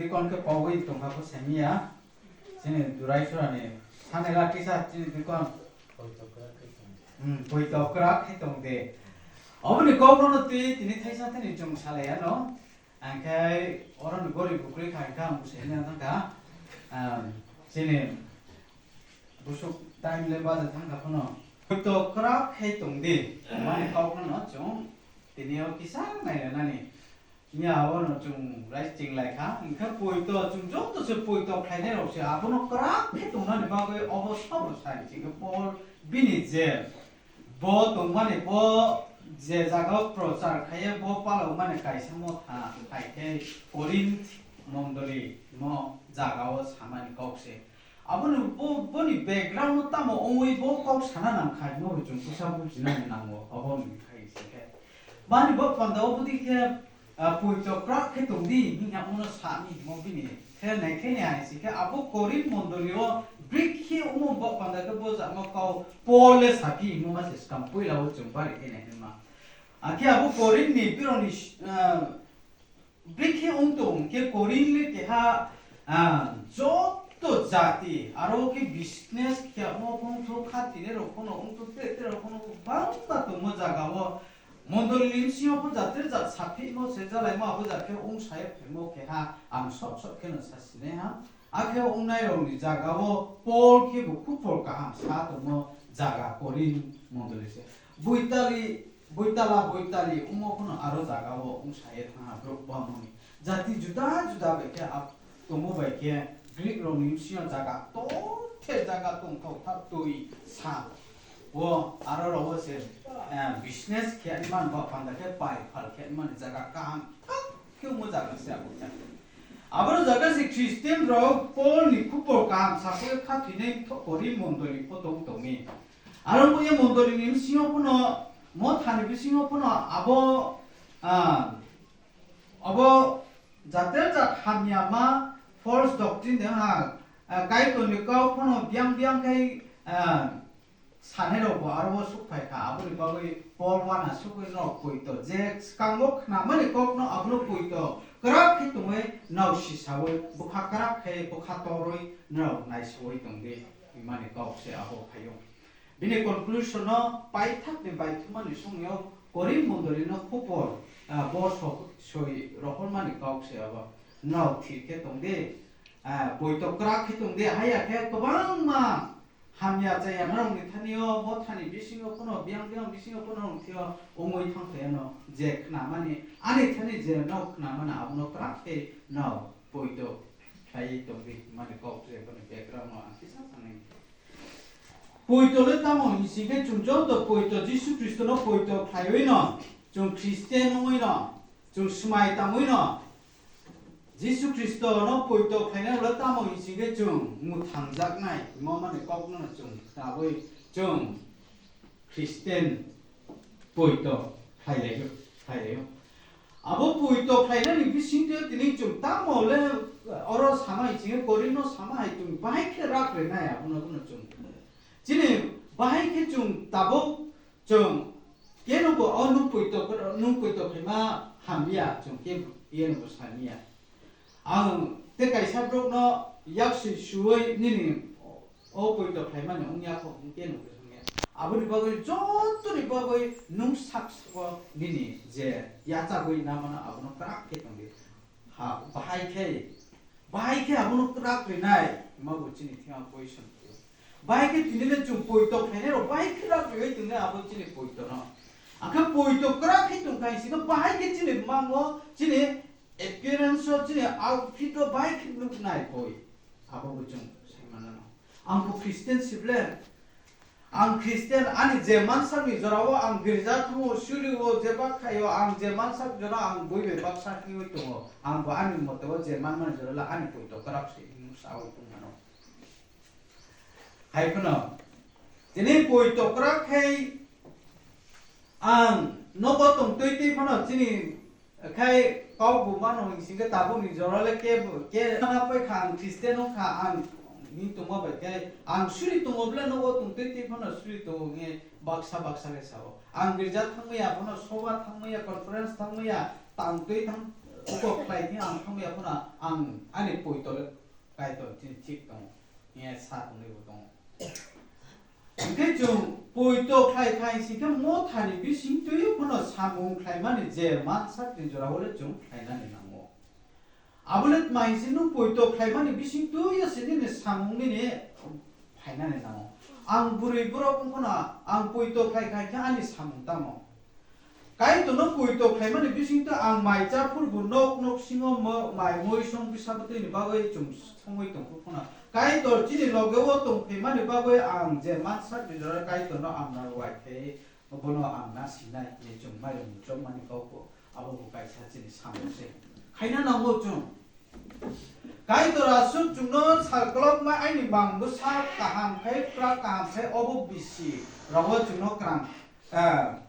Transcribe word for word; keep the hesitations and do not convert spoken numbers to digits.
Kon khe pogwi tongkha bo semiya. Chini durai surani sanela kisa chini dikon. Hmm, poito kwrak khe tong de. Oboni kok no twi tini thaisa thani chwng salai ano. Angkhe oroni gori bukri khai kha ang bwsai na thang kha. Ah, chini busuk time le baja thang kha phano. Poito kwrak khe tong de. Mani kok no chwng tini o kisa nai nani. Nya abono chwng rai ching lai kha, hwnkhe poito chwng joto se poito khlainai rok se abono kwrak khe tongnani bagwi obo sabo sai chingkhe Paul bini je bo tongmani bo je jaga o prochar khaiye bo palokmani kaisa motha hai khe Korinth mondoli no jaga o samani kok se. Abono bo, boni background no tamo ongwi bo kok sana nang khai, no chwng kisa bujina nango, obo ni khai se khe. Bani bo panda o budi khe, ah, poito kwrak khe tong di, hing ya mono sa ni mo bini. Khe nai khe ni hai se khe abo Korin mondoli o brik khe omo bo panda khe bo jama kau Paul le sa phi mo ma se skam puila o chwng bari khe nai ma. Akhe abo Korin ni bironi, ah, Bikhe wng tong khe Korinth le keha, ah, joto jati aro khe business khe amo phano kha tini rok phano wng tong tre tre rok phano bangma tongmo jaga o mondoli ni bisingo pho jat tre jat saphimo se jalaimo abo jat khe wng saye phaimo keha ang sok sok kheno sa sine ha. Akhe wngnai rok ni jaga o Paul khe bo khupor kaham sa tongmo jaga Korinth mondoli se. Buitali Buitala, buitali, omo phano aro jaga o wngsa ye thangha borok bamoni. Jati juda juda bai khe tongo bai khe Greek rok ni bisingo jaga tongthe jaga tongthok thak twi sa. O aro rok o se, eh, business khe ani man ba panda khe pai phal khe ani man jaga kaham thak khe omo jaga se abo khe. Abo jaga se Christian rok Paul ni khupor kaham sa khe kha thwinai thok kori mondoli pho tong tongwi. Aro bo ye mondoli ni bisingo phano, mothani bisingo phano abo, ah, abo jater jat hamya ma false doctrine de ha, ah, Kaitorni kok phano biang biang khai, ah, sanai rok bo aro bo suk phai kha. Aboni bagwi Paul wana sugwi no poito je swkango khnamani kok no abono poito kwrak khe tongwi no sisawi bwkha kwrak khe bwkha torwi no naisawi tongdi hwnmani kok se abo phaio. Bini conclusion no paithak ni baithumani songyo Korinth mondoli no khupor, ah, bo sok soi rohormani kok se abo. Nok thir khe tong de, ah, poito kwrak khe tong de, haya khe kwbangma hamya chaya norok ni thani o, mothani bisingo phano, biyang biyang bisingo phano norok thio ongoi thang khe no je khnamani, ani thani je nok khnamani abono kwrak khe no poito khlai tong di hwnmani kok se boni background no ang kisa sanai. Poito le tamo hini singkhe chwng joto poito Jisu Khristo no poito khlaiwi no, chwng Christian wngwi no, chwng swmai tangwi no, Jisu Khristo no poito khlainai le tamo hini singkhe chwng mwthangjaknai, mo mani kok no chwng tabwi chwng Christian poito khlailaio, khlailaio. Abo poito khlainani bisingtwi tini chwng tamo le oro sama hai chini Korinth no sama hai chwng bahai khe rak rinai abono bono chwng. Chini bahai khe chwng tabuk chwng keno bo o nwng poito, nwng poito khlaima hamya chwng khe yeno bo samiya. Ang tei kaisa borokno yak sui suwi nini o poito khlaimani wng ya kho, hwn khe nukha thangya. Aboni bagwi jotoni bagwi nwng sak sago nini je yachagwi namano abono kwrak khe tongdi. Ha, bahai khe, bahai khe abono kwrak rinai, ma bo chini thima question khe. Bahai khe tini le chwng poito khlainai rok bahai kwrak riwi tongnai abo chini poito no. Akhe poito kwrak khe tongkha hinsi khe bahai khe chini mango chini appearance o chini outfit o bahai khe nuknai boi. Abo bo chwng sai manano. Ang bo Christian sible. Ang Christian ani je mansak ni jora o ang girja thango suri o je bak khaio ang je mansak jora ang boi bai baksa hiwi tongo. Ang bo ani mote o je manmani jora le ani poito kwrak se hinwi sawi tongmano. Hai phano tini poito kwrak khai ang nogo tongtwi twi phano chini khai kok bo mano hing singkhe tabukni jora le kebo khe khana pai kha ang Christian wng kha ang ni tongma bai khe ang suri tongo bwle nogo tongtwi twi phano suri tongo hwnwi baksa baksa khe sao. Ang girja thangmaya phano soba thangmaya conference thangmaya tangtwi thang Uko khlai khe ang thangya phano ang ani poito le Kaitor chini thik tongo. Hiya sa tongwi bo tongo. Hingkhe chwng poito khlai khlai singkhe mothani bisingtwi phano samung khlaimani je mansa twi jorao le chwng khlainani nango. Abole tmaisi nwng poito khlaimani bisingtwi se nini samung nini phainani nango. Ang bwrwi borok wngkhano ang poito khlai khlai khe ani samung tamo. Kaitorno poito khlaimani bisingtwi ang mai cha phurbo nok nok singo mo-, mai mui song bisa bwtwini bagwi chwng songwi tongkhu phano. Kaitor chini logeo tongphaimani bagwi ang je mansa bijora Kaitorno ang narwai khe bono ang na sinai hinwi chwng mairum chokmani kokbo abo bo kaisa chini samung se. Khaina nango chwng. Kaitor aswk chwngno salkolokma aini mang bwsa kaham khai pra kaham khai obo bisi rogo chwngno kwrang, ah,